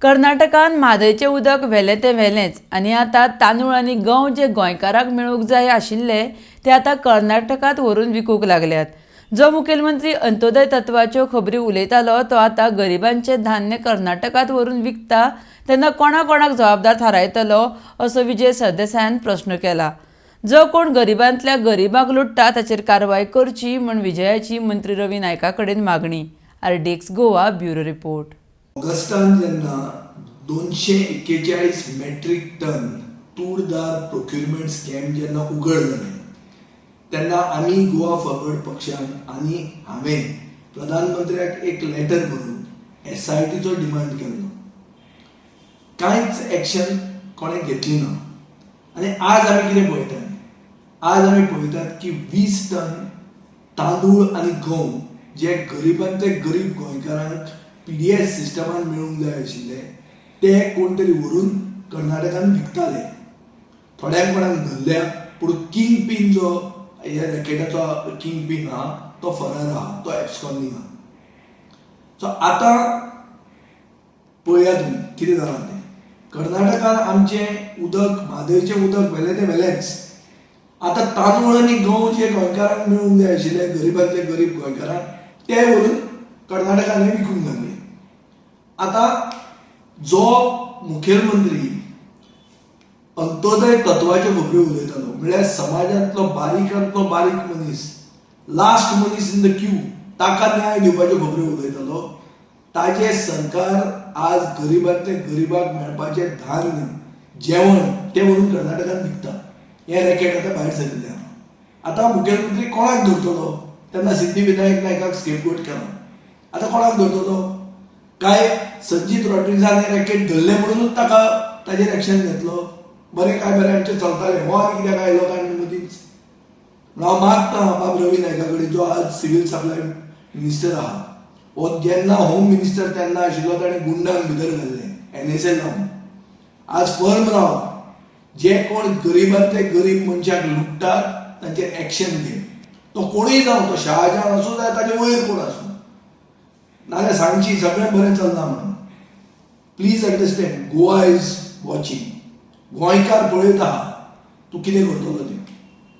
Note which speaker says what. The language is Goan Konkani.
Speaker 1: कर्नाटकान म्हादयचें उदक व्हेलें तें व्हेलेंच आनी आतां तांदूळ आनी गंव जे गोंयकारांक मेळूंक जाय आशिल्ले ते आतां कर्नाटकांत व्हरून विकूंक लागल्यात. जो मुखेलमंत्री अंत्योदय तत्वाच्यो खबरी उलयतालो तो आतां गरिबांचें धान्य कर्नाटकांत व्हरून विकता तेन्ना कोणा कोणाक जबाबदार थारायतलो असो विजय सरदेसायान प्रस्न केला. जो कोण गरिबांतल्या गरिबांक लुट्टा ताचेर कारवाय करची म्हूण विजयाची मंत्री रवी नायका कडेन मागणी. RDX Goa bureau report.
Speaker 2: Augustan जेन्ना 241 मेट्रीक टन तूर दाळ प्रोक्युरमेंट स्कॅम जेन्ना उगड जालें तेन्ना आमी गोवा फॉरवर्ड पक्षान आनी हांवें प्रधानमंत्र्याक एक लेटर बरोवन एसआयटीचो डिमांड केल्लो. कांयच एक्शन कोणें घेतली ना आनी आज आमी कितें पळयतात? आज आमी पळयतात की 20 टन तांदूळ आनी गंव जे गरिबांतले गरीब गोंयकारांक पीडीएस सिस्टमान मेळूंक जाय आशिल्ले ते कोण तरी व्हरून कर्नाटकान विकताले. थोड्यांक कोणाक धरल्या, पूण किंग पीन जो ह्या रॅकेटाचो किंग पीन आहा तो फरार आहा, तो एब्सकॉन्डिंग आहा. सो आतां पळया तुमी कितें जालां तें. कर्नाटकान आमचें उदक, म्हादयचें उदक व्हेलें तें व्हेलेंच, आतां तांदूळ आनी गंव जे गोंयकारांक मेळूंक जाय आशिल्ले, गरिबांतले गरीब गोंयकारांक, ते व्हरून कर्नाटकान विकूंक लागले. आतां जो मुखेलमंत्री अंत्योदय तत्वाच्यो खबऱ्यो उलयतालो, म्हळ्यार समाजांतलो बारीकांतलो बारीक मनीस, लास्ट मनीस इन the Q, ताका न्याय दिवपाच्यो खबऱ्यो उलयतालो, ताजें सरकार आज गरिबांतले गरिबाक मेळपाचें धान्य, जेवण तें व्हरून कर्नाटकान विकता. हें रॅकेट आतां भायर सरिल्लें आहा. आतां मुखेलमंत्री कोणाक धरतलो? तेन्ना सिद्धी विनायक नायकाक स्केपगोट केला, आतां कोणाक धरतलो? काय संजीत रॉड्रिग्जान हें रॅकेट धरलें म्हणूनच ताका ताजेर एक्शन घेतलो? बरें काय बरें आमचें चलतालें, हो आनी कित्याक आयलो काय म्हणून मदींच. म्हणून हांव मागता बाब रवी नायका कडेन, जो आज सिवील सप्लाय मिनिस्टर आहा. हो जेन्ना होम मिनिस्टर तेन्ना आशिल्लो, ताणें गुंडांक भितर घाल्ले एनएसए लावन. आज फर्म राव. जे कोण गरिबांतले गरीब मनशाक लुट्टात तांचेर एक्शन घे. तो कोणूय जावं, तो शहाजहान आसूं जाय ताजे वयर कोण आसूं. नाजाल्यार सांगची सगळें बरें चलना म्हणून. Please understand, Goa is watching. गोंयकार पळयता आहा तूं कितें करतलो तें.